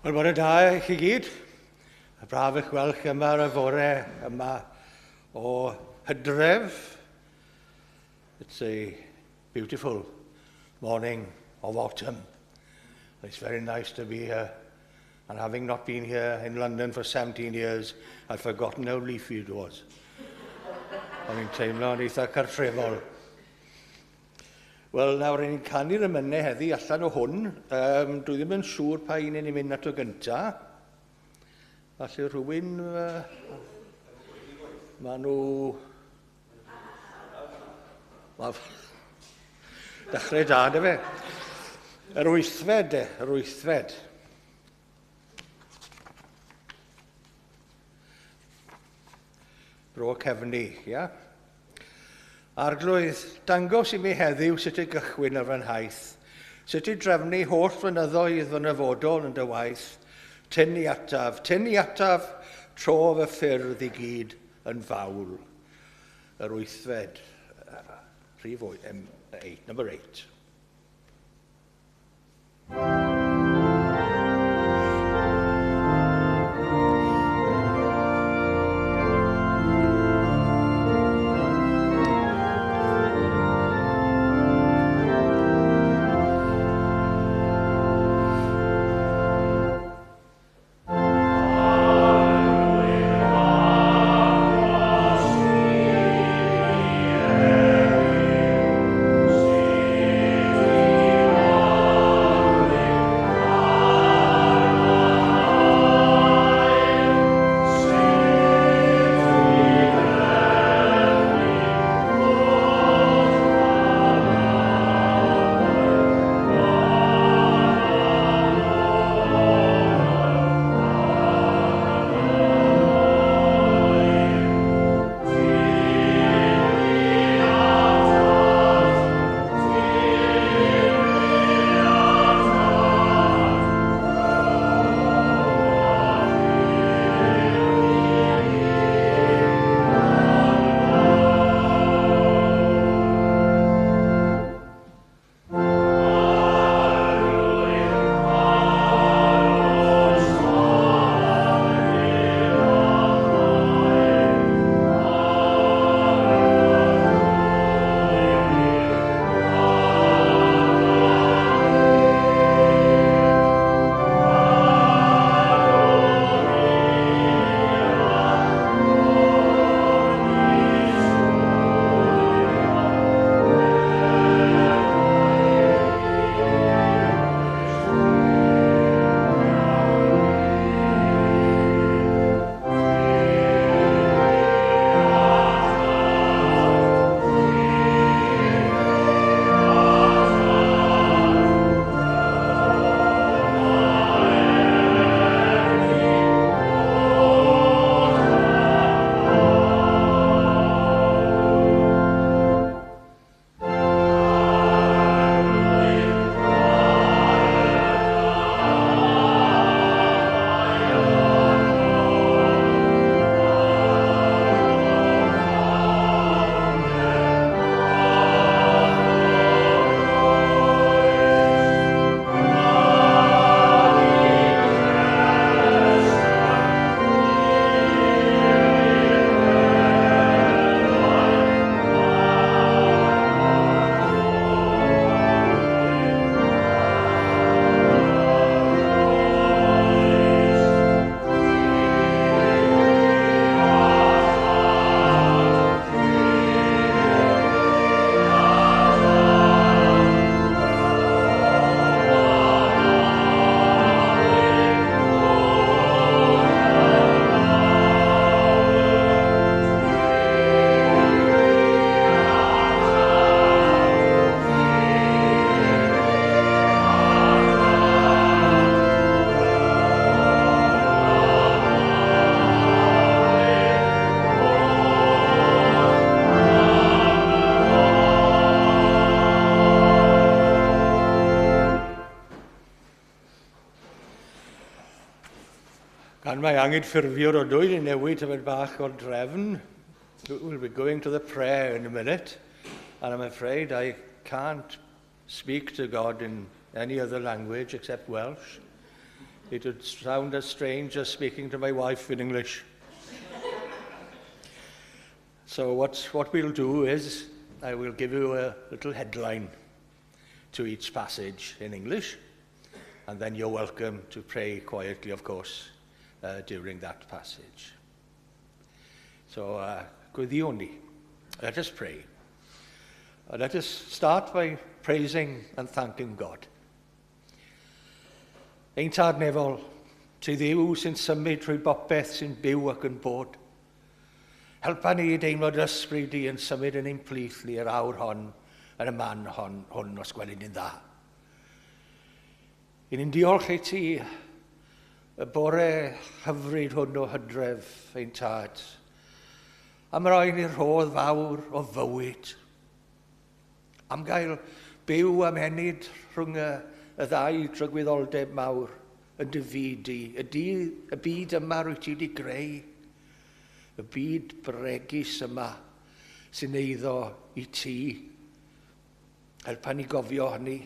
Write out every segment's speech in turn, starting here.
Wel, bore da i chi gyd. Braf eich gweld chi yma ar y fore yma o hydref. It's a beautiful morning of autumn. It's very nice to be here. And having not been here in London for 17 years, I've forgotten how leafy it was. O'n i'n teimlo'n eitha cartrefol. Wel, nawr, ni'n canu'r emynau heddi allan o hwn. Dwi ddim yn siŵr pa un ni'n mynd ato gynta. Falle rhywun... Maen nhw... Dechrau da, dy fe? Yr wythfed, de, yr wythfed. Bro Cefni, ia? Arglwydd, dangos i mi heddiw sut i gychwyn ar fy nhaith, sut i drefnu holl flynyddoedd fy nyfodol yn dy waith, tyn i ataf, tyn i ataf, tro fy ffyrdd i gyd yn fawl. Yr wythfed, rhif 8, number 8. Gan mae angen ffurfio'r odwy i newid tymed bach o'r drefn. We'll be going to the prayer in a minute, and I'm afraid I can't speak to God in any other language except Welsh. It would sound as strange as speaking to my wife in English. So what we'll do is I will give you a little headline to each passage in English, and then you're welcome to pray quietly, of course, during that passage. So, gweddïwn ni. Let us pray. Let us start by praising and thanking God. Ein Tad nefol, ti Dduw sy'n symud trwy bopeth sy'n byw ac yn bod. Helpa ni i deimlo dy ysbryd di yn symud yn ein plith ni yr awr hon, yn y man hon, hwn, os gwelyn ni'n dda. I ni'n diolch i ti y bore hyfryd hwn o hydref, ein Tad, am roi ni'r rhodd fawr o fywyd, am gael byw am ennyd rhwng y ddau drygwyddoldeb mawr yn dy fyd di, y byd yma rwyt ti wedi greu, y byd bregus yma sy'n eiddo i ti. Helpa ni gofio hynny.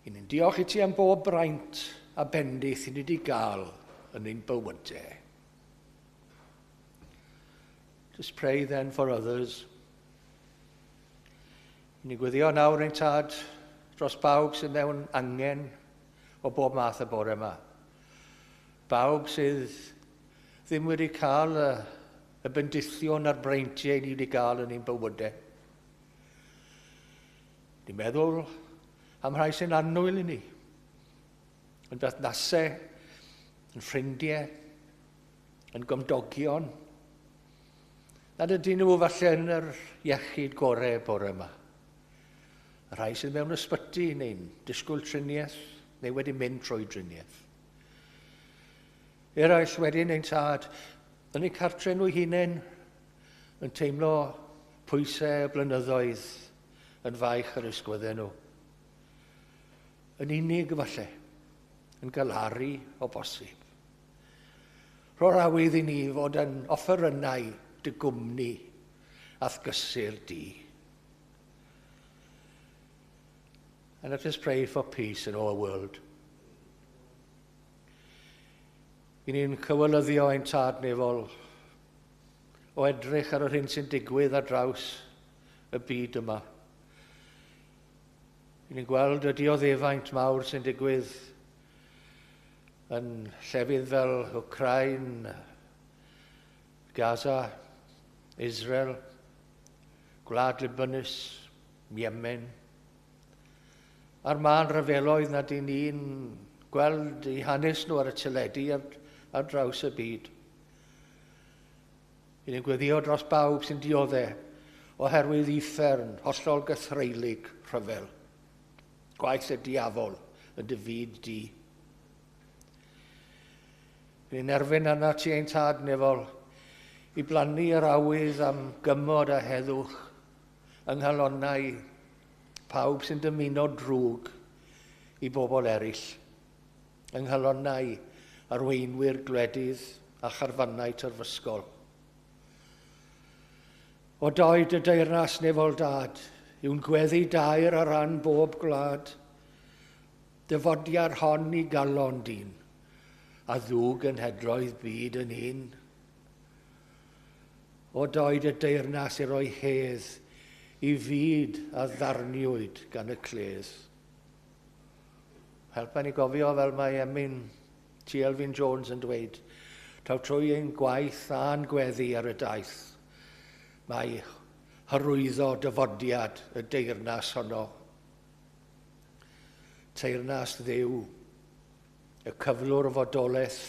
I ni'n diolch i ti am bob braint a bendith i ni wedi gael yn ein bywydau. Just pray then for others. I ni gweddio nawr, ein Tad, dros bawb sydd mewn angen o bob math y bore yma. Bawb sydd ddim wedi cael y bendithion a'r breintiau ni wedi gael yn ein bywydau. Ni'n meddwl am rhai sy'n annwyl i ni, yn berthnasau, yn ffrindiau, yn gymdogion, nad ydyn nhw falle yn yr iechyd gorau bore yma. Y rhai sydd mewn ysbyty neu'n disgwyl triniaeth neu wedi mynd trwy driniaeth. Eraill wedyn, ein Tad, yn eu cartre nhw hunain yn teimlo pwysau y blynyddoedd yn faich ar ysgwyddau nhw. Yn unig falle, yn galaru o bosib. Rho'r awydd i ni fod yn offerynnau dy gwmni a'th gysur di. And let us pray for peace in our world. I ni'n cywilyddio, ein Tad nefol, o edrych ar yr hyn sy'n digwydd ar draws y byd yma. I ni'n gweld y dioddefaint mawr sy'n digwydd yn llefydd fel Wcráin, Gaza, Israel, Gwlad Libanus, Yemen, a'r mân ryfeloedd nad y'n ni'n gweld eu hanes nhw ar y teledu ar draws y byd. I ni'n gweddio dros bawb sy'n dioddef oherwydd uffern hollol gythreulig rhyfel. Gwaith y diafol yn dy fyd di. Ni'n erfyn arna ti, ein Tad nefol, i blannu yr awydd am gymod a heddwch yng nghalonnau pawb sy'n dymuno drwg i bobl eraill, yng nghalonnau arweinwyr gwledydd a charfannau terfysgol. O doed y deyrnas nefol Dad, yw'n gweddi daer ar ran bob gwlad, dyfodiad hon i galon dyn, a ddwg yn hedroedd byd yn un. O doed y deyrnas i roi hedd i fyd a ddarniwyd gan y cledd. Helpa ni gofio fel mae emyn T. Elfyn Jones yn dweud, taw trwy ein gwaith a'n gweddi ar y daith, mae hyrwyddo dyfodiad y deyrnas honno. Teyrnas Dduw, y cyflwr o fodolaeth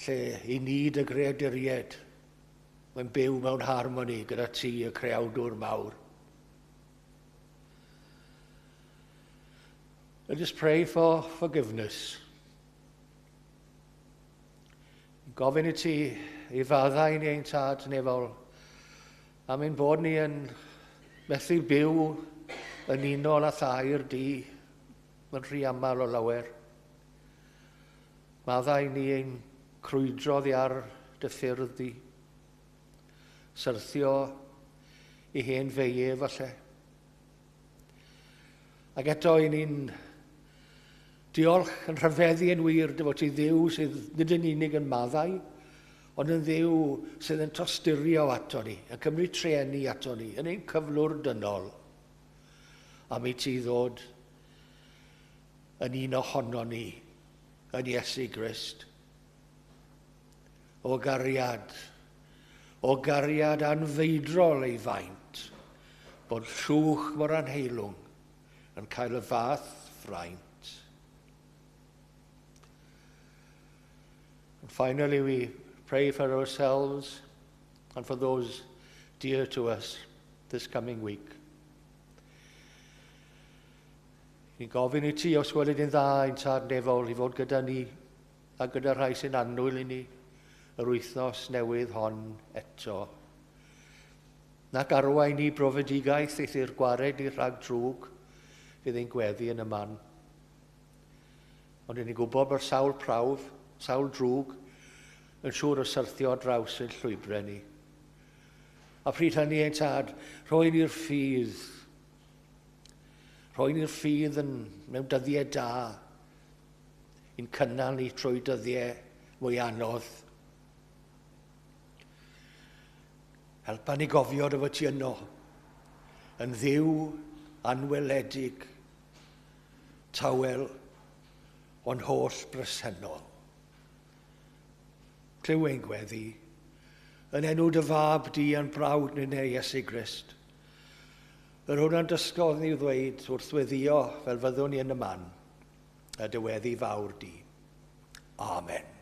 lle i ni dy greaduriaid, mae'n byw mewn harmoni gyda ti, y creawdwr mawr. Let us pray for forgiveness. Gofyn i ti i faddau ni, ein Tad nefol, am ein bod ni yn methu byw yn unol â thair di yn rhy aml o lawer. Maddau ni ein crwydro oddi ar dy ffyrdd di. Syrthio i hen feie falle. Ac eto i ni'n Diolch yn rhyfeddu yn wir dy fod ti Dduw sydd nid yn unig yn maddau, ond yn Dduw sydd yn tosturio ato ni, yn cymryd trueni ato ni, yn ein cyflwr dynol, am i ti ddod yn un ohono ni, yn Iesu Grist. O gariad, o gariad anfeidrol ei faint, bod llwch mor anheilwng yn cael y fath fraint. And finally, we pray for ourselves and for those dear to us this coming week. Ni'n gofyn i ti os gweled yn dda ein tad nefol i fod gyda ni a gyda rhai sy'n annwyl i ni yr wythnos newydd hon eto. Nac arwain ni brofedigaeth eithr gwared ni rhag drwg fydd ein gweddi yn y man. Ond ni'n gwybod bod sawl prawf, sawl drwg, yn siŵr o syrthio ar draws ein llwybrau ni. A pryd hynny ein tad, rhoi ni'r ffydd. Rhoi ni'r ffydd yn, mewn dyddiau da, i'n cynnal ni trwy dyddiau mwy anodd. Helpa ni gofio dy fod ti yno, yn ddiw anweledig, tawel, ond holl bresennol. Clyw ein gweddi, yn enw dy fab di a'n brawd ninnau Iesu Grist, yr hwn a'n dysgodd ni ddweud wrth weddio fel fyddwn ni yn y man, a dy weddi fawr di. Amen.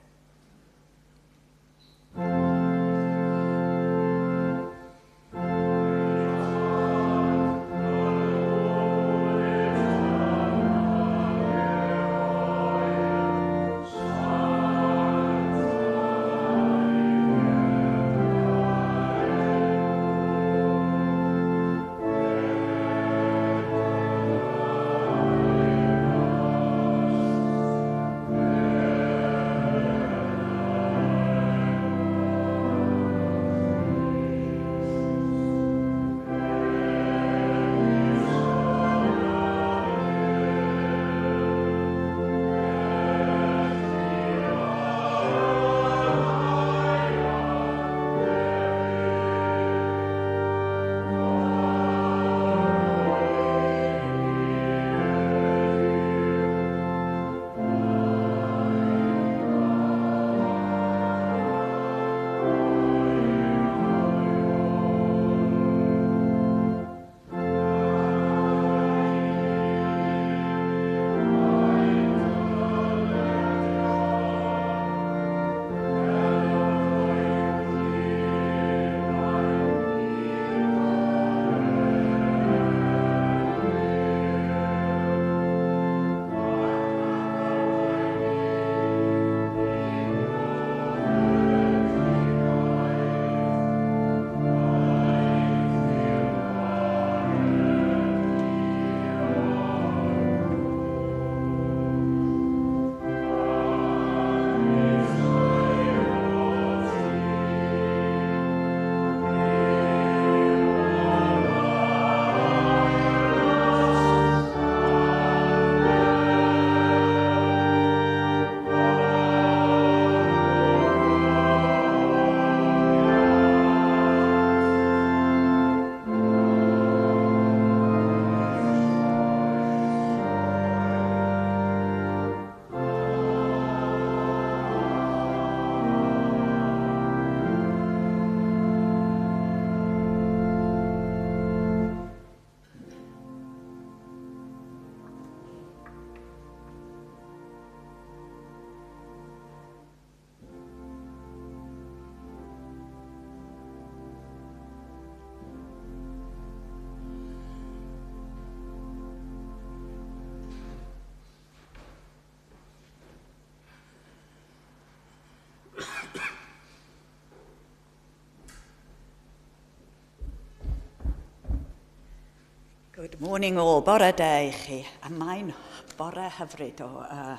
Good morning all, bore da i chi. A mae'n bore hyfryd o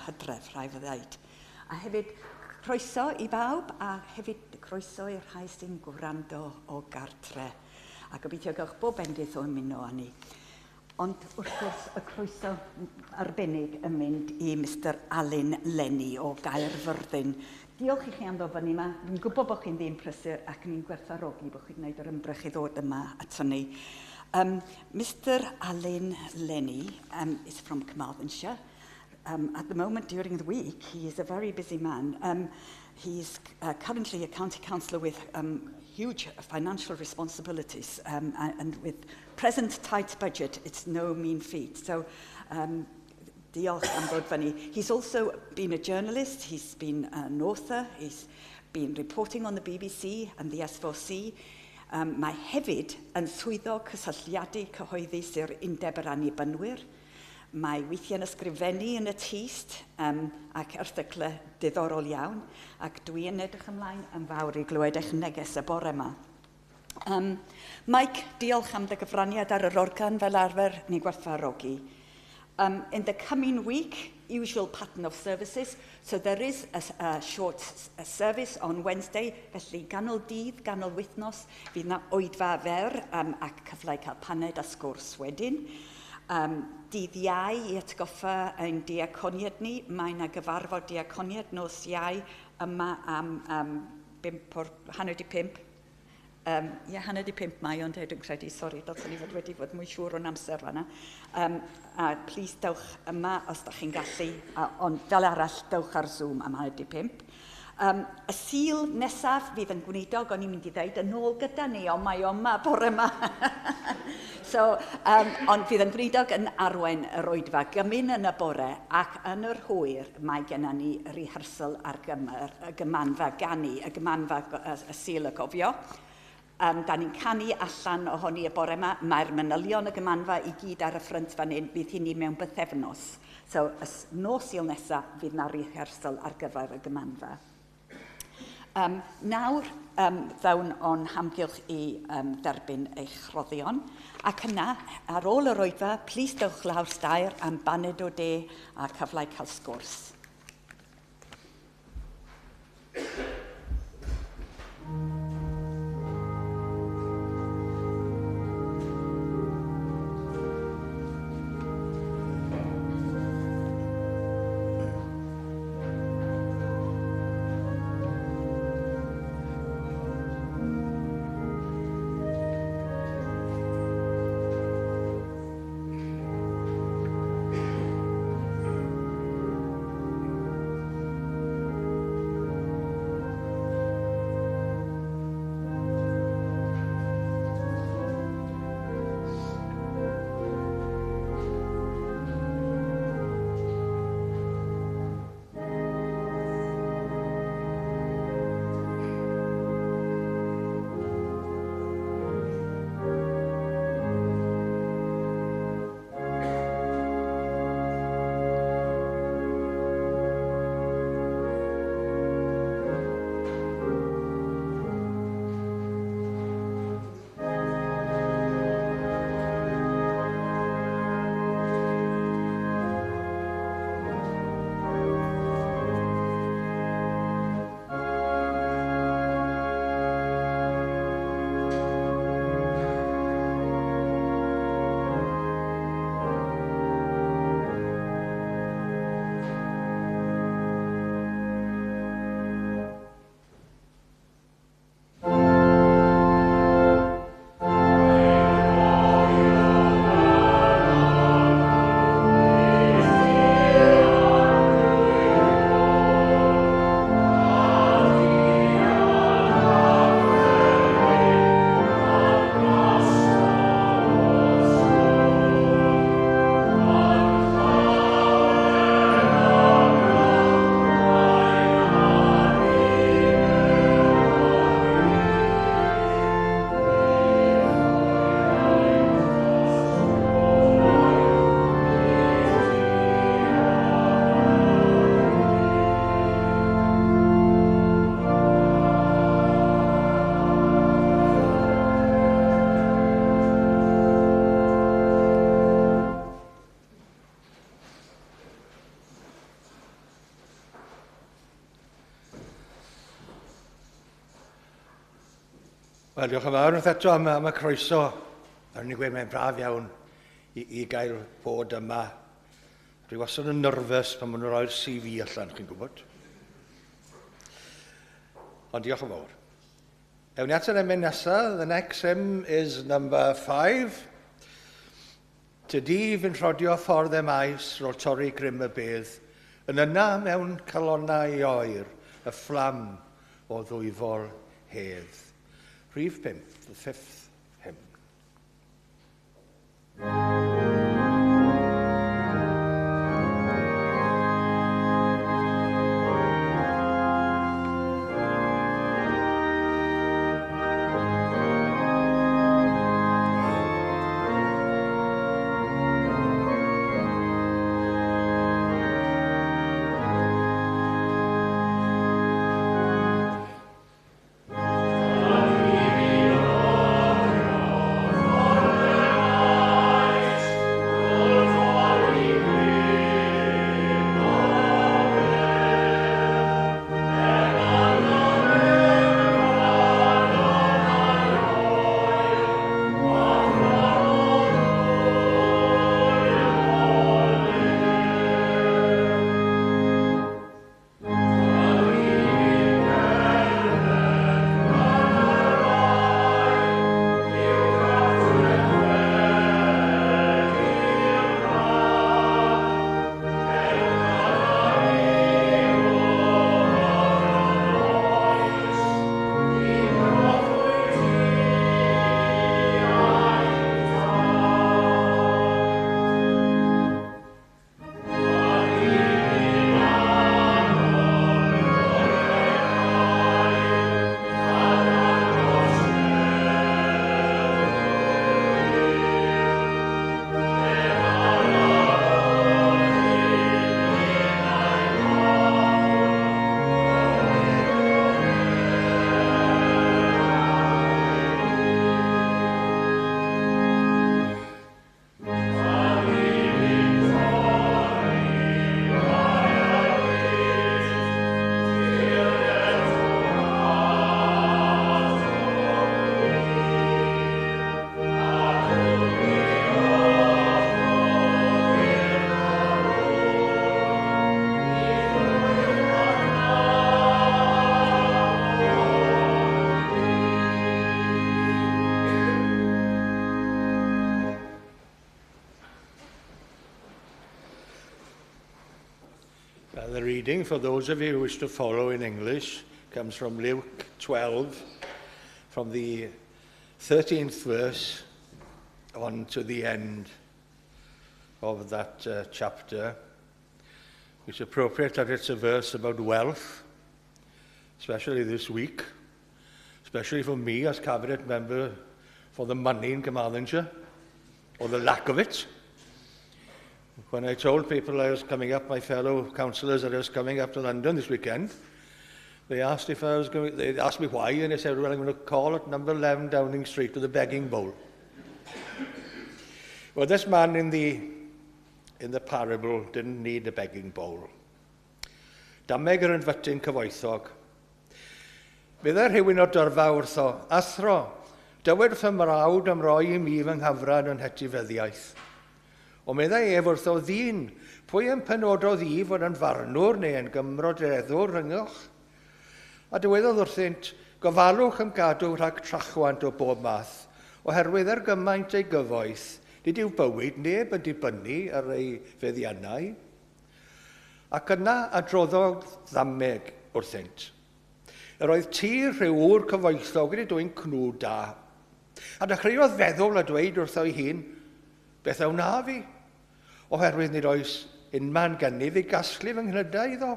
hydref, rhaid fy ddeud. A hefyd croeso i bawb, a hefyd croeso i'r rhai sy'n gwrando o gartre. A gobeithio gewch bob bendith o ymuno â ni. Ond wrth gwrs y croeso arbennig yn mynd i Mr Alun Lenny o Gaerfyrddin. Diolch i chi am ddod fyny yma. Dwi'n gwybod bod chi'n ddyn prysur ac ni'n gwerthfawrogi bod chi'n gwneud yr ymdrech i ddod yma ato ni. Mr Alun Lenny is from Carmarthenshire. At the moment during the week, he is a very busy man. He's currently a county councillor with huge financial responsibilities, and with present tight budget, it's no mean feat. So, diolch am ddod fyny. He's also been a journalist, he's been an author, he's been reporting on the BBC and the S4C. Mae hefyd yn swyddog cysylltiadu cyhoeddus i'r Undeb yr Annibynwyr. Mae weithiau'n ysgrifennu yn y Tyst ac erthyglau diddorol iawn, ac dwi yn edrych ymlaen yn fawr i glywed eich neges y bore yma. Mike, diolch am dy gyfraniad ar yr organ fel arfer, ni'n gwerthfawrogi. In the coming week, usual pattern of services, so there is a short a service on Wednesday, felly ganol dydd, ganol wythnos, fydd na oedfa fer ac cyfle i cael paned a sgwrs wedyn. Dydd Iau i atgoffa ein diaconiad ni, mae yna gyfarfod diaconiad nos Iau yma am 4:30. Ie, 4:30 mae ond dwi'n credu, sori, dylswn i fod wedi fod mwy siŵr o'n amser fanna. A please dewch yma os da chi'n gallu, ond fel arall dewch ar Zoom am 4:30. Y Sul nesaf fydd yn gweinidog, o'n i'n mynd i ddeud, yn ôl gyda ni, ond mae o yma bore yma. Ond fydd yn gweinidog yn arwain yr oedfa gymun yn y bore, ac yn yr hwyr mae genna ni rehearsal ar y gymanfa ganu, y gymanfa y Sul y Cofio. Da ni'n canu allan ohoni y bore yma, mae'r manylion y gymanfa i gyd ar y ffrynt fan hyn, bydd hynny mewn bythefnos. So, y nos Sul nesaf fydd na rehearsal ar gyfer y gymanfa. Nawr, ddawn o'n hamgylch i dderbyn eich rhoddion, ac yna, ar ôl yr oedfa, plis dewch lawr stair am baned o de a cyfle i cael sgwrs. Wel, diolch yn fawr unwaith eto am y croeso. Fel ni'n gweud, mae'n braf iawn i gael bod yma. Dwi wastad yn nervous pan maen nhw'n rhoi'r CV allan, chi'n gwybod. Ond diolch yn fawr. Ewn ni at yr emyn nesaf. The next hymn is number 5. Tydi fy'n rhodio ffordd Emaus, rôl torri grym y bedd, yn yna mewn calonnau oer, y fflam o ddwyfol hedd. Rhif 5, the fifth hymn. The reading, for those of you who wish to follow in English, comes from Luke 12, from the 13th verse on to the end of that chapter. It's appropriate that it's a verse about wealth, especially this week, especially for me as cabinet member for the money in Carmarthenshire, or the lack of it. When I told people I was coming up, my fellow councillors, that I was coming up to London this weekend, they asked if I was going, they asked me why, and I said, well, I'm going to call at number 11 Downing Street with a begging bowl. Well, this man in the parable didn't need a begging bowl. Dameg yr ynfytyn cyfoethog. Byddai rhywun o'r dyrfa wrtho, athro, dywed wrth fy mrawd am roi i mi fy nghyfran yn hetifeddiaeth. O meddai ef wrtho ddyn, pwy yn penododd i fod yn farnwr neu yn gymrodreddwr rhyngwch? A dywedodd wrthynt, gofalwch am gadw rhag trachwant o bob math, oherwydd er gymaint ei gyfoeth, nid yw bywyd neb yn dibynnu ar ei feddiannau. Ac yna adroddodd ddameg wrthynt. Yr oedd tir rhyw ŵr cyfoethog wedi dwyn cnwd da. A dechreuodd feddwl a dweud wrtho ei hun, beth a wna fi? Oherwydd nid oes unman gennyf i gasglu fy nghnydau iddo.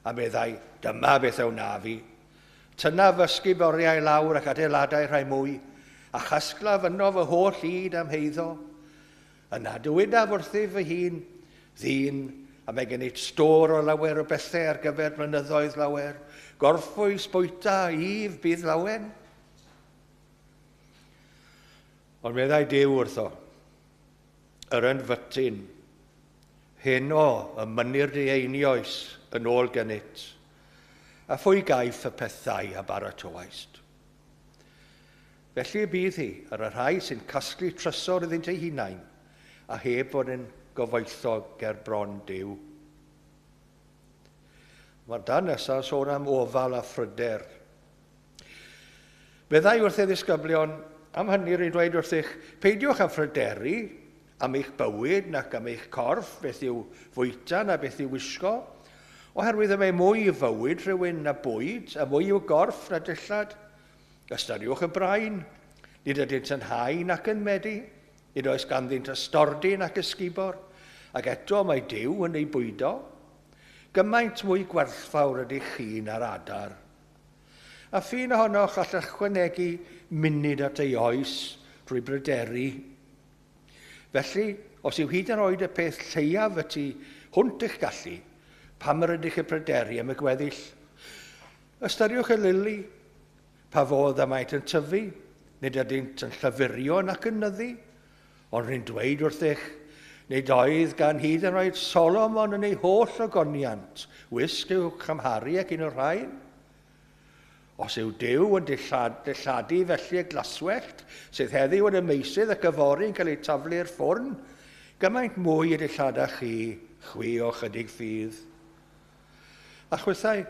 A meddai, dyma beth a wna fi. Tyna fy ysguboriau lawr ac adeiladau rhai mwy, a chasglaf yno fy holl hyd am heiddo. Yna dywedaf wrthyf fy hun, ddyn, a mae gen i stôr o lawer o bethau ar gyfer blynyddoedd lawer, gorffwys, bwyta, if, bydd lawen. Ond meddai Duw wrtho, yr ynfytyn, heno y mynir dy einioes yn ôl gennyt, a phwy gaiff y pethau a baratoaist. Felly y bydd hi ar y rhai sy'n casglu trysor iddynt eu hunain, a heb fod yn gyfoethog ger bron Duw. Mae'r darn nesaf yn sôn am ofal a phryder. Meddai wrth ei ddisgyblion, am hynny rwy'n dweud wrthych, peidiwch â phryderu am eich bywyd nac am eich corff, beth i'w fwyta na beth i'w wisgo, oherwydd y mae mwy i fywyd rhywun na bwyd, a mwy i'w gorff na dillad. Ystyriwch y brain, nid ydynt yn hau nac yn medi, nid oes ganddynt ystordy nac ysgubor, ac eto mae Duw yn eu bwydo. Gymaint mwy gwerthfawr ydych chi na'r adar. A ph'un ohonoch all ychwanegu munud at ei oes drwy bryderu? Felly, os yw hyd yn oed y peth lleiaf y tu hwnt i'ch gallu, pam yr ydych yn pryderu am y gweddill? Ystyriwch y lili, pa fodd y maent yn tyfu, nid ydynt yn llyfurio nac yn nyddu, ond rwy'n dweud wrthych, nid oedd gan hyd yn oed Solomon yn ei holl ogoniant wisg i'w chymharu ag un o'r rhain. Os yw Duw yn dilladu felly y glaswellt sydd heddiw yn y meysydd ac yfory yn cael eu taflu i'r ffwrn, gymaint mwy y dillada chi, chwi o chydig ffydd. A chwithau,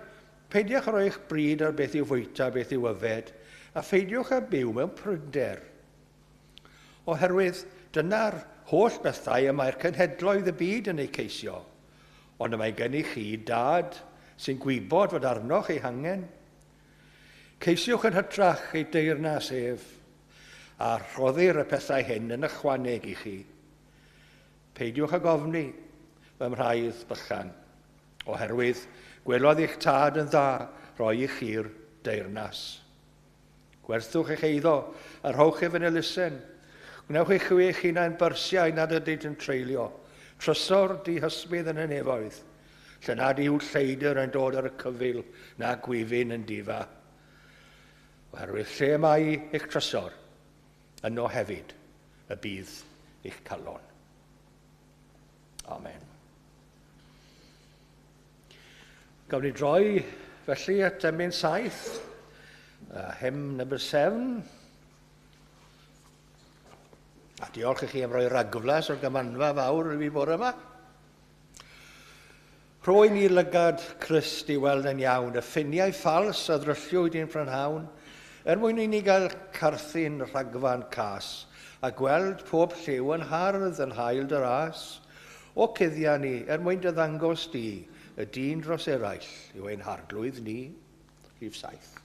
peidiwch â rhoi eich bryd ar beth i'w fwyta a beth i'w yfed, a pheidiwch â byw mewn pryder. Oherwydd dyna'r holl bethau y mae'r cenhedloedd y byd yn eu ceisio, ond y mae gennych chi Dad sy'n gwybod fod arnoch ei hangen. Ceisiwch yn hytrach ei deyrnas ef, a rhoddir y pethau hyn yn ychwaneg i chi. Peidiwch ag ofni, fy mhraidd bychan, oherwydd gwelodd eich tad yn dda roi i chi'r deyrnas. Gwerthwch eich eiddo a rhowch ef yn elusen. Gwnewch eich chwi eich hunain byrsiau nad ydynt yn treulio, trysor dihysbydd yn y nefoedd, lle nad yw lleidr yn dod ar y cyfyl na gwyfyn yn difa. Oherwydd lle mae eich trysor, yno hefyd y bydd eich calon. Amen. Gawn ni droi felly at emyn 7, hymn number 7. A diolch i chi am roi ragflas o'r gymanfa fawr i fi bore yma. Rhoi ni lygad Crist i weld yn iawn y ffiniau ffals a ddrylliwyd i'n prynhawn, er mwyn i ni gael carthu'n rhagfan cas a gweld pob lliw yn hardd yn hael dy ras. O cuddia ni, er mwyn dy ddangos di, y dyn dros eraill yw ein harglwydd ni. Rhif 7.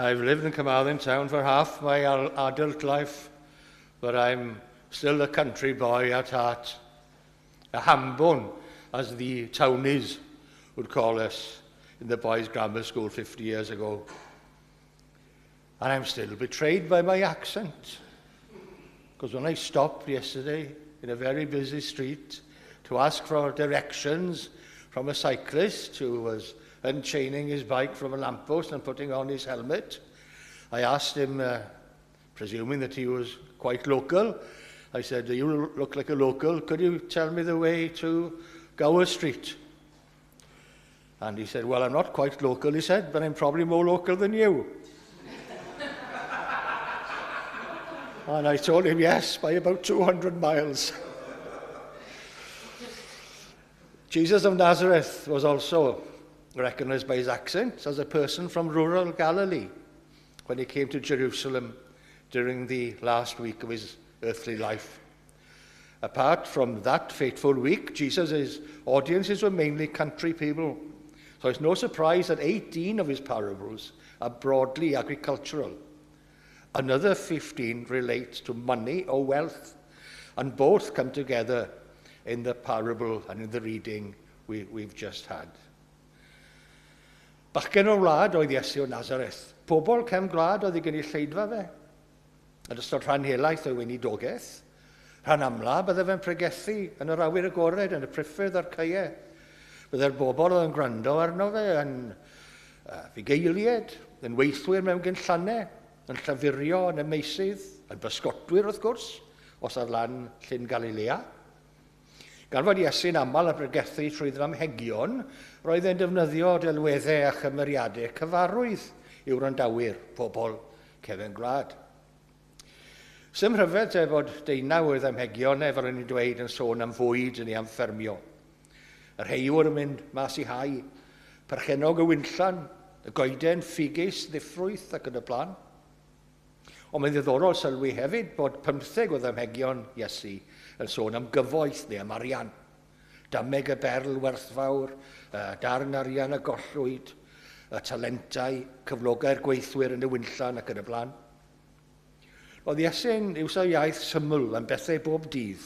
I've lived in Carmarthen town for half my adult life, but I'm still a country boy at heart. A hambone, as the townies would call us in the boys' grammar school 50 years ago. And I'm still betrayed by my accent. Because when I stopped yesterday in a very busy street to ask for directions from a cyclist who was unchaining his bike from a lamppost and putting on his helmet, I asked him, presuming that he was quite local, I said, you look like a local, could you tell me the way to Gower Street? And he said, well, I'm not quite local, he said, but I'm probably more local than you. And I told him, yes, by about 200 miles. Jesus of Nazareth was also recognized by his accent as a person from rural Galilee when he came to Jerusalem during the last week of his earthly life. Apart from that fateful week, Jesus' audiences were mainly country people. So it's no surprise that 18 of his parables are broadly agricultural. Another 15 relate to money or wealth, and both come together in the parable and in the reading we've just had. Bachgen o'r wlad oedd Iesu o Nazareth. Pobl cefn gwlad oedd ei gynulleidfa fe. Yn ystod rhan helaeth o'i weinidogaeth, rhan amla bydde fe'n pregethu yn yr awyr agored, yn y priffyrdd a'r caeau. Bydde'r bobl oedd yn gwrando arno fe yn fugeiliaid, yn weithwyr mewn gynllannau, yn llafurio yn y meysydd, yn bysgotwyr wrth gwrs, os ar lan Llyn Galilea. Gan fod Iesu'n aml yn pregethu trwy ddamhegion, roedd e'n defnyddio delweddau a chymeriadau cyfarwydd i'w wrandawyr, pobl cefen gwlad. Sym rhyfedd te fod deunaw o'i ddamhegion, fel o'n i'n dweud, yn sôn am fwyd neu am ffermio. Yr heiwr yn mynd mas i hau, perchennog y winllan, y goeden ffigys, ddiffrwyth ac yn y blaen. Ond mae'n ddiddorol sylwi hefyd bod 15 o ddamhegion Iesu yn sôn am gyfoeth neu am arian. Dameg y berl werthfawr, darn arian y gollwyd, y talentau, cyflogau'r gweithwyr yn y winllan ac yn y blaen. Roedd Iesu'n iwsio iaith syml am bethau bob dydd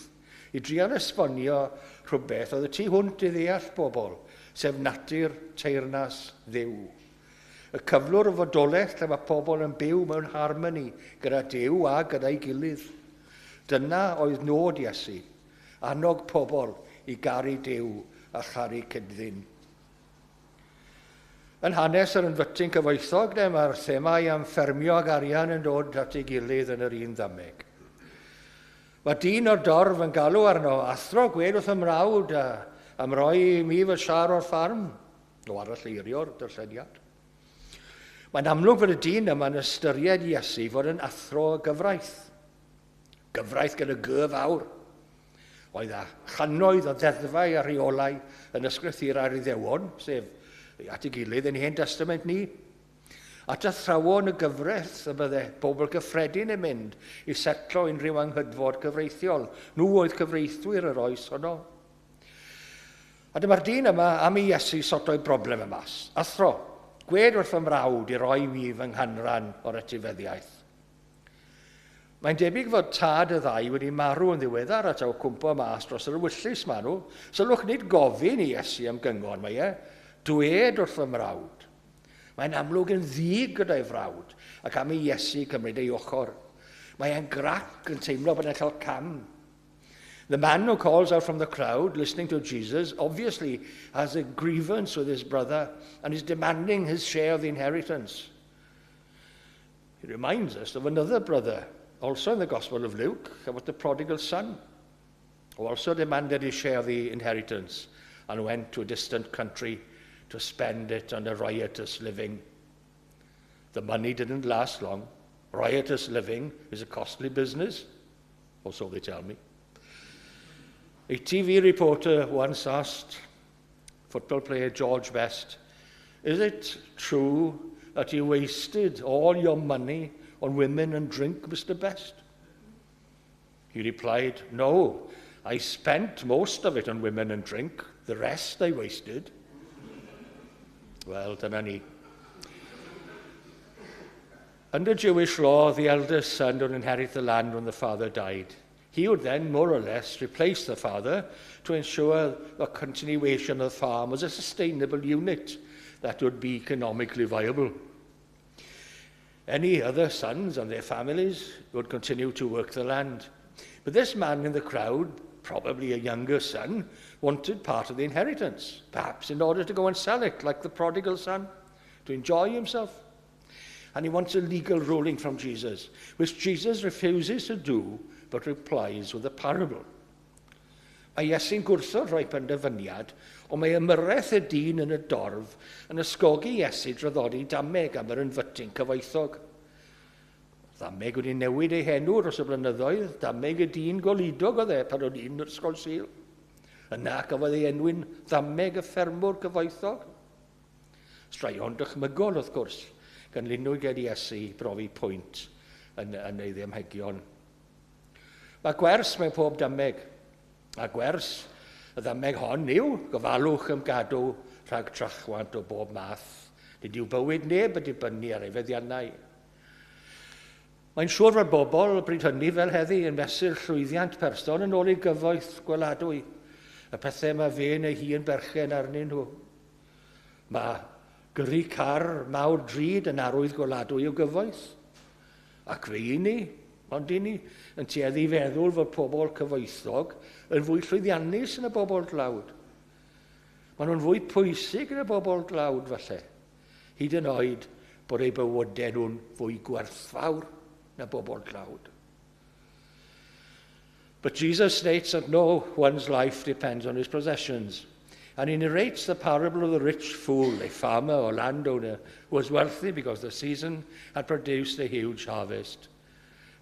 i drial esbonio rhywbeth oedd y tu hwnt i ddeall bobl, sef natur teyrnas Dduw. Y cyflwr o fodolaeth lle mae pobl yn byw mewn harmoni gyda Duw a gyda'i gilydd. Dyna oedd nod Iesu, annog pobl i garu Duw a charu cyd-ddyn. Yn hanes yr ynfytyn cyfoethog, de, mae'r themau am ffermio ag arian yn dod at ei gilydd yn yr un ddameg. Mae dyn o'r dorf yn galw arno, athro, gwed wrth ymrawd am roi i mi fy siar o'r ffarm, o aralleirio'r darlleniad. Mae'n amlwg fod y dyn yma'n ystyried Iesu fod yn athro y gyfraith. Gyfraith gyda G fawr. Oedd â channoedd o ddeddfau a rheolau yn ysgrythurau'r Iddewon, sef at ei gilydd yn Hen Testament ni. At athrawon y gyfraith y bydde pobl gyffredin yn mynd i setlo unrhyw anghydfod cyfreithiol. Nhw oedd cyfreithwyr yr oes honno. A dyma'r dyn yma am i Iesu sorto'i broblem y mas. Athro, gwed wrth fy mrawd i roi mi fy nghanran o'r etifeddiaeth. Mae'n debyg fod tad y ddau wedi marw yn ddiweddar a taw cwmpo mas dros yr ewyllys maen nhw. Sylwch nid gofyn i Iesu am gyngor, mae e. Dwed wrth fy mrawd. Mae'n amlwg yn ddig gyda'i frawd ac am i Iesu cymryd ei ochr. Mae e'n grac yn teimlo bod e'n cael cam. The man who calls out from the crowd, listening to Jesus, obviously has a grievance with his brother and is demanding his share of the inheritance. He reminds us of another brother, also in the Gospel of Luke, about the prodigal son, who also demanded his share of the inheritance and went to a distant country to spend it on a riotous living. The money didn't last long. Riotous living is a costly business, or so they tell me. A TV reporter once asked football player George Best, is it true that you wasted all your money on women and drink, Mr. Best? He replied, no, I spent most of it on women and drink. The rest I wasted. Wel, dyna ni. Under Jewish law, the eldest son would inherit the land when the father died. He would then, more or less, replace the father to ensure the continuation of the farm was a sustainable unit that would be economically viable. Any other sons and their families would continue to work the land. But this man in the crowd, probably a younger son, wanted part of the inheritance, perhaps in order to go and sell it, like the prodigal son, to enjoy himself. And he wants a legal ruling from Jesus, which Jesus refuses to do, but replies with a parable. Mae Iesu'n gwrthod rhoi penderfyniad, ond mae ymyrraeth y dyn yn y dorf yn ysgogi Iesu draddodi dameg am yr ynfytyn cyfoethog. Ddameg wedi newid ei henw dros y blynyddoedd, dameg y dyn goludog oedd e pan o'n i'n ysgol Sul. Yna cafodd ei enwi'n ddameg y ffermwr cyfoethog. Straeon dychmygol, wrth gwrs, gynllunwyd gen Iesu i brofi pwynt yn ei ddamhegion. Mae gwers mewn pob dameg, a gwers y ddameg hon yw gofalwch ymgadw rhag trachwant o bob math. Nid yw bywyd neb yn dibynnu ar ei feddiannau. Mae'n siŵr fod bobl bryd hynny fel heddi yn mesur llwyddiant person yn ôl ei gyfoeth gweladwy, y pethau mae fe neu hi yn berchen arnyn nhw. Mae gyrru car mawr drud yn arwydd gweladwy o gyfoeth. Ac fe i ni, ond i ni, yn tueddu i feddwl fod pobl cyfoethog yn fwy llwyddiannus yn y bobl dlawd. Maen nhw'n fwy pwysig yn y bobl dlawd falle. Hyd yn oed bod eu bywydau nhw'n fwy gwerthfawr na bobl dlawd. But Jesus states that no one's life depends on his possessions. And he narrates the parable of the rich fool, a farmer or landowner who was wealthy because the season had produced a huge harvest.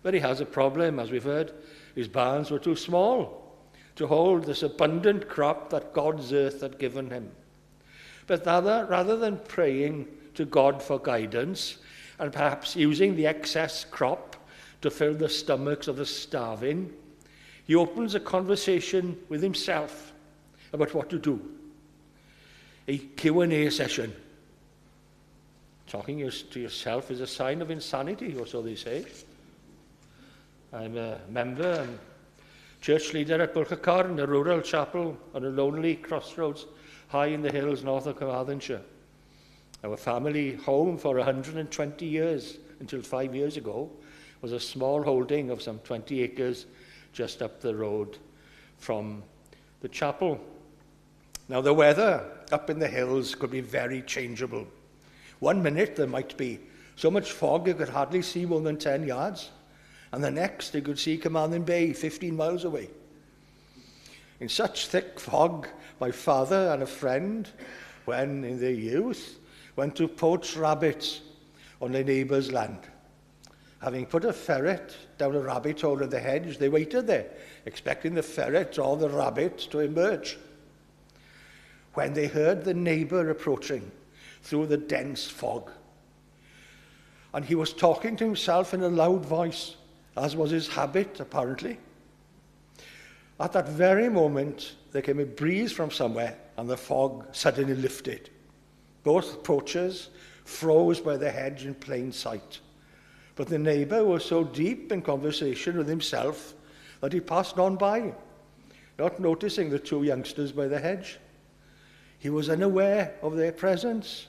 But he has a problem, as we've heard. His barns were too small to hold this abundant crop that God's earth had given him. But rather than praying to God for guidance and perhaps using the excess crop to fill the stomachs of the starving, he opens a conversation with himself about what to do. A Q&A session. Talking to yourself is a sign of insanity, or so they say. I'm a member and church leader at Bwlch-y-Corn, a rural chapel on a lonely crossroads high in the hills north of Carmarthenshire. Our family home for 120 years, until 5 years ago, was a small holding of some 20 acres just up the road from the chapel. Now, the weather up in the hills could be very changeable. 1 minute there might be so much fog you could hardly see more than 10 yards, and the next you could see Carmarthen Bay 15 miles away. In such thick fog, my father and a friend, when in their youth, went to poach rabbits on their neighbour's land. Having put a ferret down a rabbit hole in the hedge, they waited there, expecting the ferret or the rabbit to emerge. When they heard the neighbour approaching through the dense fog, and he was talking to himself in a loud voice, as was his habit, apparently. At that very moment, there came a breeze from somewhere, and the fog suddenly lifted. Both poachers froze by the hedge in plain sight. But the neighbour was so deep in conversation with himself that he passed on by, not noticing the two youngsters by the hedge. He was unaware of their presence.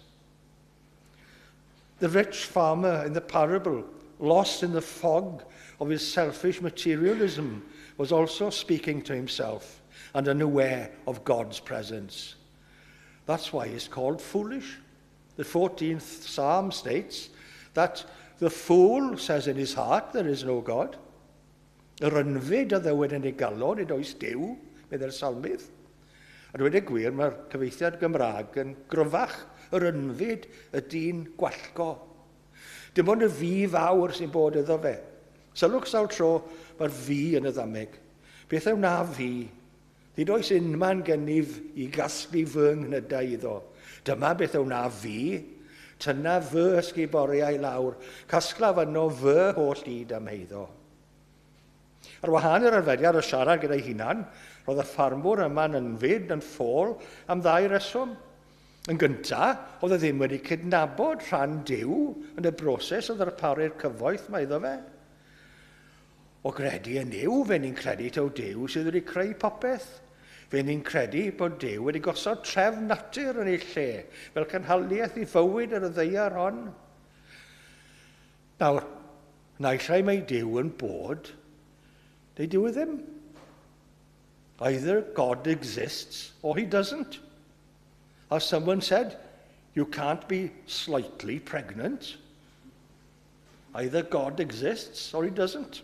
The rich farmer in the parable, lost in the fog of his selfish materialism, was also speaking to himself and unaware of God's presence. That's why he's called foolish. The 14th Psalm states that the fool says in his heart there is no God. Yr ynfyd a ddywed yn ei galon, nid oes Duw, meddai'r salmydd. A dweud y gwir, mae'r cyfieithiad Gymraeg yn gryfach. Yr ynfyd, y dyn gwallgo. Dim ond y fi fawr sy'n bod iddo fe. Sylwch sawl tro, mae'r fi yn y ddameg. Beth a wnaf fi? Nid oes unman gennyf i gasglu fy nghnydau iddo. Dyma beth a wnaf fi. Tynnaf fy ysguboriau lawr. Casglaf yno fy holl ŷd a'm heiddo. Ar wahân i'r arferiad o siarad gyda'i hunan, roedd y ffarmwr yma'n ynfyd yn ffôl am ddau reswm. Yn gyntaf, oedd e ddim wedi cydnabod rhan Duw yn y broses o ddarparu'r cyfoeth mae iddo fe. O gredu yn Nuw, fe ni'n credu taw Duw sydd wedi creu popeth. Fe ni'n credu bod Duw wedi gosod trefn natur yn ei lle, fel cynhaliaeth i fywyd ar y ddaear hon. Nawr, naill ai mae Duw yn bod, neu dyw e ddim. Either God exists or he doesn't. As someone said, you can't be slightly pregnant. Either God exists or he doesn't.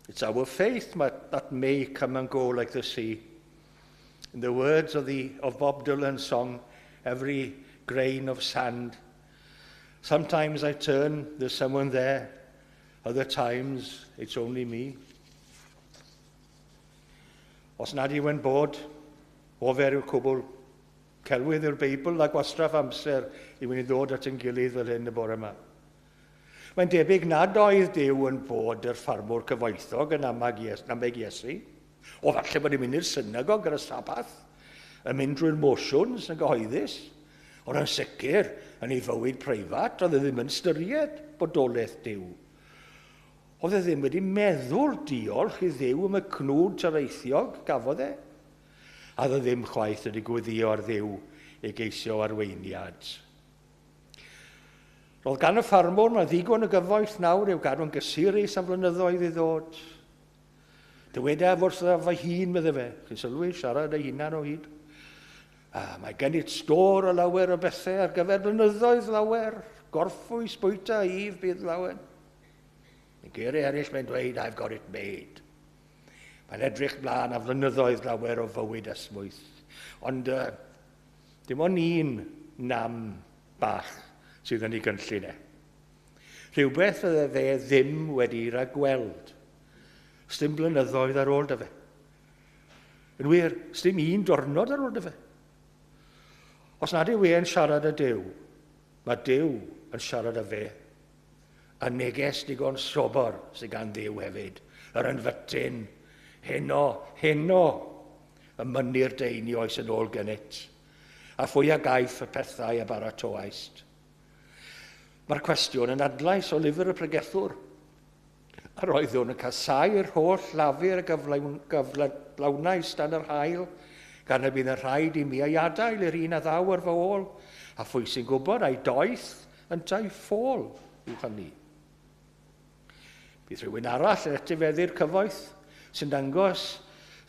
It's our faith that may come and go like the sea. In the words of Bob Dylan's song, "Every Grain of Sand," sometimes I turn, there's someone there. Other times, it's only me. Os nad yw yn bod, ofer yw'r cwbl. Celwydd yw'r Beibl a gwastraff amser i wni ddod at ein gilydd fel hyn y bore yma. Mae'n debyg nad oedd Duw yn bod yr ffarmwr cyfoethog yn nameg Iesu. O falle bod hi'n mynd i'r synagog ar y Sabath, yn mynd drwy'r motions yn gyhoeddus, ond yn sicr, yn ei fywyd preifat, oedd e ddim yn ystyried bodolaeth Duw. Oedd e ddim wedi meddwl diolch i Dduw am y cnwd toreithiog gafodd e. A oedd e ddim chwaith wedi gweddio ar Dduw i geisio arweiniad. Roedd gan y ffarmwr 'ma ddigon o gyfoeth nawr i'w gadw'n gysurus am flynyddoedd i ddod. Dywedaf wrth fy hun, medde fe. Chi'n sylwi, siarad ei hunan o hyd. A mae gen i stôr o lawer o bethau ar gyfer blynyddoedd lawer. Gorffwys, bwyta, yf, bydd lawen. Yn geiriau eraill mae'n dweud, "I've got it made." Mae'n edrych mlaen am flynyddoedd lawer o fywyd esmwyth. Ond dim ond un nam bach sydd yn ei gynllun e. Rhywbeth fydde fe ddim wedi ragweld. Sdim blynyddoedd ar ôl 'da fe. Yn wir, sdim un diwrnod ar ôl 'da fe. Os nad yw e'n siarad â Duw, mae Duw yn siarad â fe. A neges digon sobor sydd gan Dduw hefyd. Yr ynfytyn, heno, heno, y mynnir dy einioes yn ôl gennyt. A phwy a gaiff y pethau a baratoaist? Mae'r cwestiwn yn adlais o lyfr y Pregethwr. Yr oeddwn yn casáu'r holl lafur a gyflawnais dan yr haul, gan y bydd yn rhaid i mi ei adael i'r un a ddaw ar fy ôl, a phwy sy'n gwybod ai doeth yntau ffôl yw hynny. Bydd rhywun arall yn etifeddu'r cyfoeth sy'n dangos,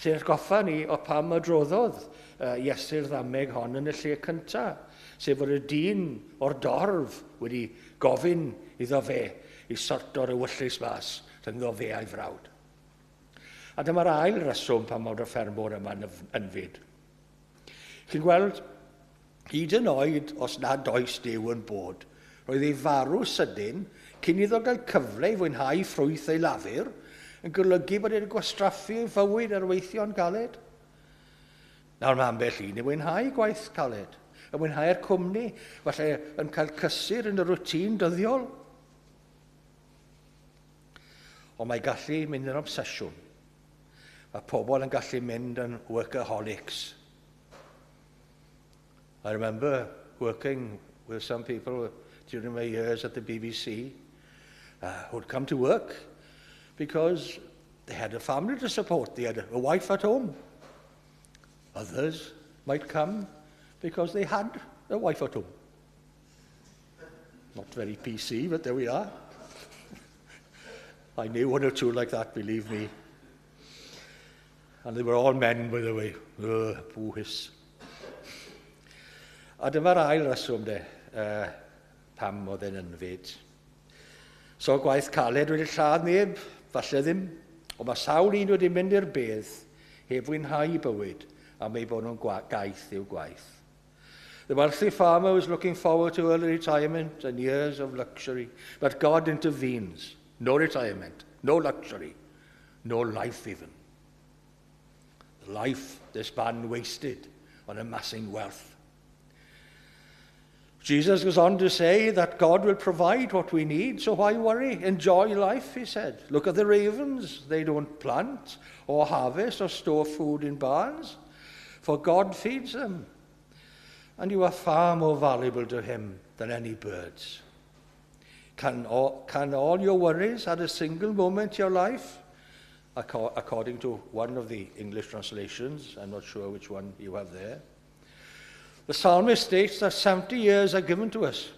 sy'n atgoffa ni o pam adroddodd Iesu'r ddameg hon yn y lle cyntaf, sef fod y dyn o'r dorf wedi gofyn iddo fe i sorto'r ewyllys mas rhyngddo fe a'i frawd. A dyma'r ail reswm pam fod y ffermwr yma'n ynfyd. Chi'n gweld, hyd yn oed os nad oes Duw yn bod, roedd ei farw sydyn cyn iddo gael cyfle i fwynhau ffrwyth ei lafur yn golygu bod wedi gwastraffu ei fywyd ar weithio'n galed. Nawr mae ambell un yn mwynhau gwaith caled, yn mwynhau'r cwmni, falle yn cael cysur yn y rwtîn dyddiol. Ond mae gallu mynd yn obsesiwn. Mae pobl yn gallu mynd yn workaholics. I remember working with some people during my years at the BBC who'd come to work because they had a family to support. They had a wife at home. Others might come because they had a wife at home. Not very PC, but there we are. I knew one or two like that, believe me. And they were all men, by the way. Boo hiss. A dyma'r ail reswm de, pam oedd e'n ynfyd. So gwaith caled wedi lladd neb, falle ddim, ond mae sawl un wedi mynd i'r bedd heb fwynhau bywyd am ei bod nhw'n gaeth i'w gwaith. The wealthy farmer was looking forward to early retirement and years of luxury, but God intervenes. No retirement, no luxury, no life even. The life this man wasted on amassing wealth. Jesus goes on to say that God will provide what we need, so why worry? Enjoy life, he said. Look at the ravens. They don't plant or harvest or store food in barns, for God feeds them. And you are far more valuable to him than any birds. Can all, can all your worries add a single moment to your life? According to one of the English translations, I'm not sure which one you have there. The psalmist states that 70 years are given to us.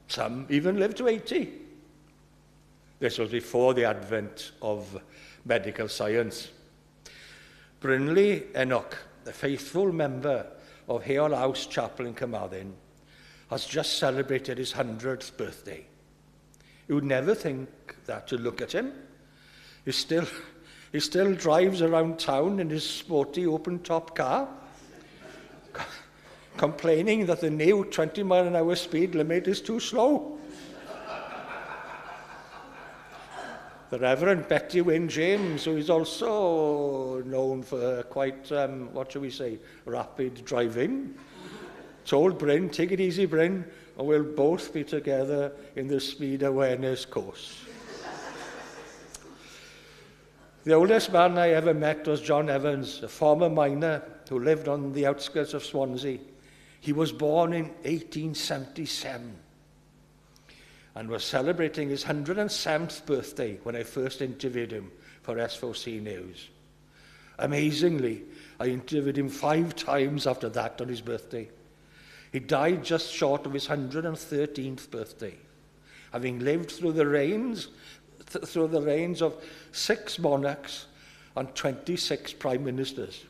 Some even live to 80. This was before the advent of medical science. Brinley Enoch, the faithful member of Heol House Chapel in Carmarthen, has just celebrated his 100th birthday. You would never think that to look at him. He still, he still drives around town in his sporty open-top car, complaining that the new 20 mile an hour speed limit is too slow. The Reverend Betty Wynne James, who is also known for quite, what shall we say, rapid driving, told Bryn, take it easy, Bryn, and we'll both be together in the speed awareness course. The oldest man I ever met was John Evans, a former miner who lived on the outskirts of Swansea. He was born in 1877 and was celebrating his 107th birthday when I first interviewed him for S4C News. Amazingly, I interviewed him five times after that on his birthday. He died just short of his 113th birthday, having lived through the reigns, th through the reigns of six monarchs and 26 prime ministers.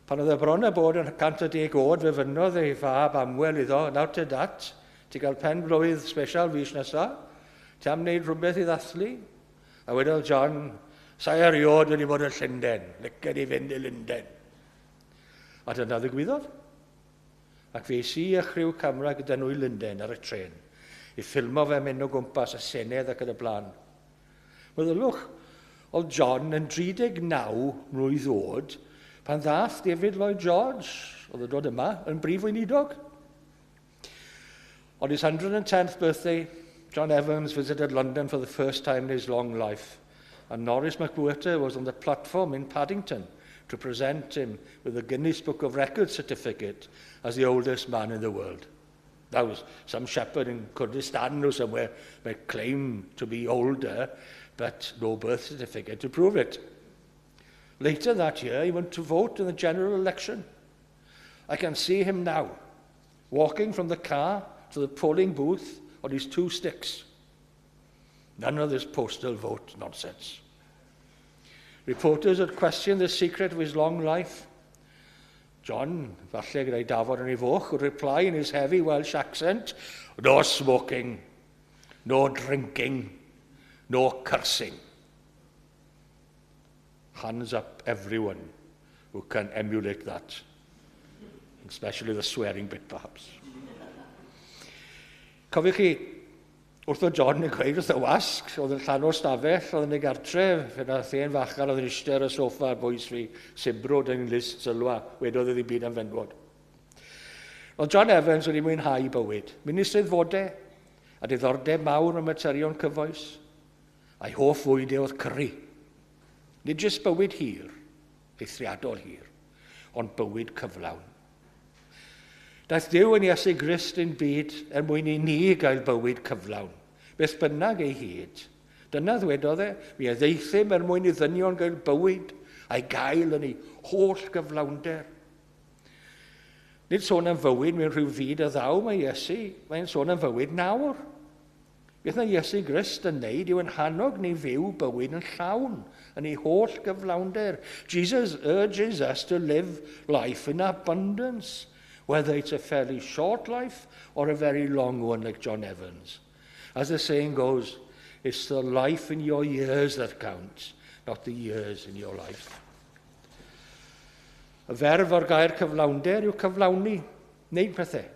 Pan oedd e bron â bod yn 110 oed, fe fynnodd ei fab Amwel iddo, nawr te dat, ti gael pen blwydd special fis nesa, ti am wneud rhywbeth i ddathlu? A wedodd John, sai erioed wedi bod yn Llundain, licen i fynd i Lundain. A dyna ddigwyddodd. Ac fe es i a chriw camera gyda nhw i Lundain ar y trên, i ffilmo fe mynd o gwmpas y Senedd ac yn y blaen. Meddylwch, oedd John yn 39 mlwydd oed pan ddath David Lloyd George, oedd yn dod yma, yn brif weinidog. On his 110th birthday, John Evans visited London for the first time in his long life, and Norris McWhirter was on the platform in Paddington to present him with the Guinness Book of Records certificate as the oldest man in the world. That was some shepherd in Kurdistan or somewhere might claim to be older, but no birth certificate to prove it. Later that year, he went to vote in the general election. I can see him now, walking from the car to the polling booth on his two sticks. None of this postal vote nonsense. Reporters had questioned the secret of his long life. John, falle gyda'i dafod yn ei foch, would reply in his heavy Welsh accent, no smoking, no drinking, no cursing. Hands up everyone who can emulate that, especially the swearing bit perhaps. Cofiwch chi, wrth o John yn gweud wrth y wasg, oedd yn llanw'r stafell, oedd yn ei gartref, fe nath hen fachgan oedd yn eistedd ar y soffa ar bwys fi, sibrwd yn list sylwa, wedodd iddi byd am fenwod. Oedd John Evans wedi mwynhau bywyd, mynd i steddfodau, a diddordeb mawr mewn materion cyfoes, a'i hoff fwyd e oedd cyri. Nid jyst bywyd hir, eithriadol hir, ond bywyd cyflawn. Daeth Duw yn Iesu Grist i'n byd er mwyn i ni gael bywyd cyflawn, beth bynnag ei hyd. Dyna ddwedodd e, mi a ddaethum er mwyn i ddynion gael bywyd a'i gael yn ei holl gyflawnder. Nid sôn am fywyd mewn rhyw fyd a ddaw mae Iesu, mae'n sôn am fywyd nawr. Beth mae Iesu Grist yn neud yw yn hannog ni fyw bywyd yn llawn, yn ei holl gyflawnder. Jesus urges us to live life in abundance, whether it's a fairly short life or a very long one like John Evans. As the saying goes, it's the life in your years that counts, not the years in your life. Y ferf o'r gair cyflawnder yw cyflawni, wneud pethau.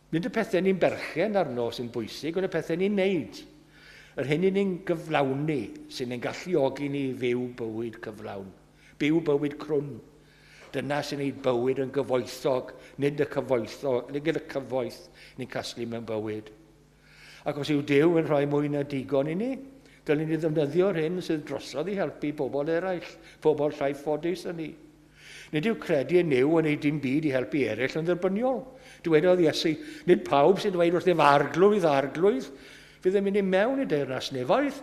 Nid y pethau ni'n berchen arno sy'n bwysig, ond y pethau ni'n neud. Yr hyn i ni'n gyflawni sy'n ein galluogi ni fyw bywyd cyflawn, byw bywyd crwn. Dyna sy'n neud bywyd yn gyfoethog, nid y cyfoethog, nid y cyfoeth ni'n casglu mewn bywyd. Ac os yw Duw yn rhoi mwy na digon i ni, dylen ni ddefnyddio'r hyn sydd drosodd i helpu bobl eraill, pobl llai ffodus na ni. Nid yw credu yn Nuw yn ei dim byd i helpu eraill yn dderbyniol. Dywedodd Iesu, nid pawb sy'n dweud wrthyf arglwydd, arglwydd, fydd yn mynd i mewn i deyrnas nefoedd,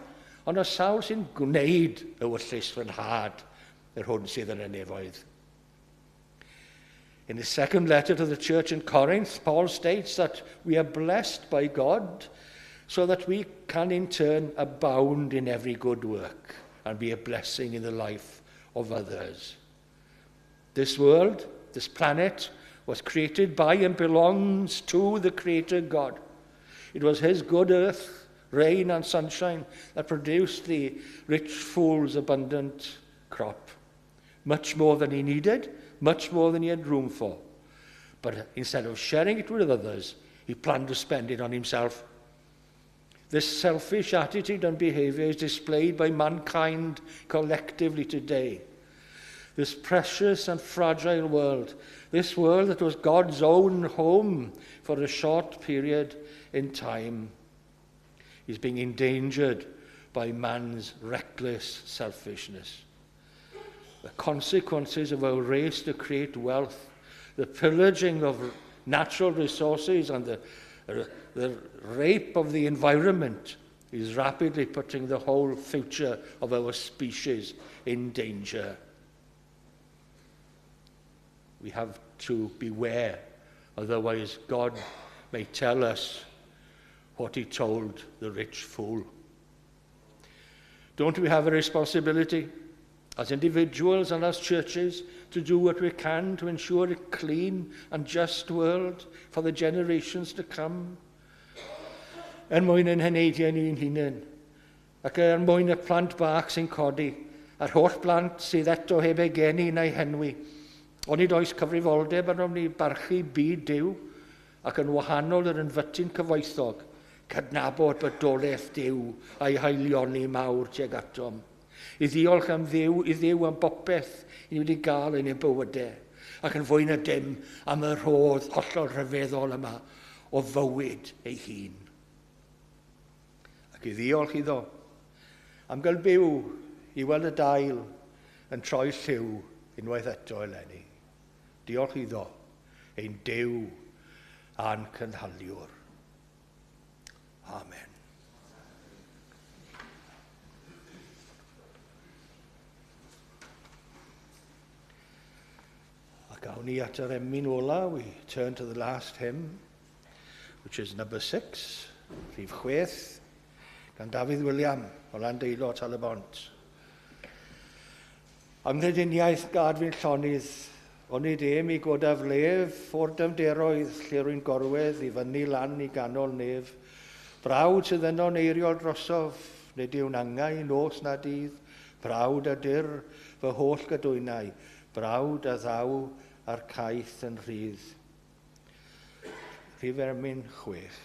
ond y sawl sy'n gwneud ewyllys fy nhad, yr hwn sydd yn y nefoedd. In his second letter to the church in Corinth, Paul states that we are blessed by God so that we can in turn abound in every good work and be a blessing in the life of others. This world, this planet, was created by and belongs to the Creator God. It was his good earth, rain and sunshine that produced the rich fool's abundant crop. Much more than he needed, much more than he had room for. But instead of sharing it with others, he planned to spend it on himself. This selfish attitude and behavior is displayed by mankind collectively today. This precious and fragile world, this world that was God's own home for a short period in time, is being endangered by man's reckless selfishness. The consequences of our race to create wealth, the pillaging of natural resources and the rape of the environment is rapidly putting the whole future of our species in danger. We have to beware, otherwise God may tell us what he told the rich fool. Don't we have a responsibility as individuals and as churches to do what we can to ensure a clean and just world for the generations to come? Er mwyn ein heneidiau ni'n hunain, ac er mwyn y plant bach sy'n codi, a'r holl blant sydd eto heb eu geni neu henwi. Onid oes cyfrifoldeb arnom ni barchu byd Duw ac yn wahanol yr ynfytyn cyfoethog, cydnabod bodolaeth Duw a'i haelioni mawr tuag atom. I ddiolch am Dduw, i Dduw am bopeth i ni wedi gael yn ein bywydau, ac yn fwy na dim am y rhodd hollol rhyfeddol yma o fywyd ei hun. Ac i ddiolch iddo am gael byw i weld y dail yn troi lliw unwaith eto eleni. Diolch iddo, ein Duw a'n cynhaliwr. Amen. Ac awn ni at yr emyn ola, we turn to the last hymn, which is number 6, rhif 6, gan Dafydd William o Landeilo Tal-y-bont. Anghrediniaeth gad fi'n llonydd, onid em i godaf lef o'r dyfnderoedd lle rwy'n gorwedd i fyny lan i ganol nef. Brawd sydd yno'n eiriol drosof, nid yw'n angau nos na dydd, brawd a dyr fy holl gadwynau, brawd a ddaw a'r caeth yn rhydd. Rhif emyn 6.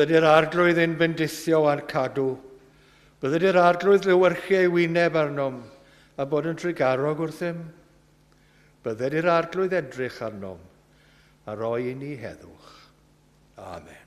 Bydded i'r arglwydd ein bendithio a'n cadw. Bydded i'r arglwydd lewyrchu ei wyneb arnom a bod yn trugarog wrthym. Bydded i'r arglwydd edrych arnom a roi i ni heddwch. Amen.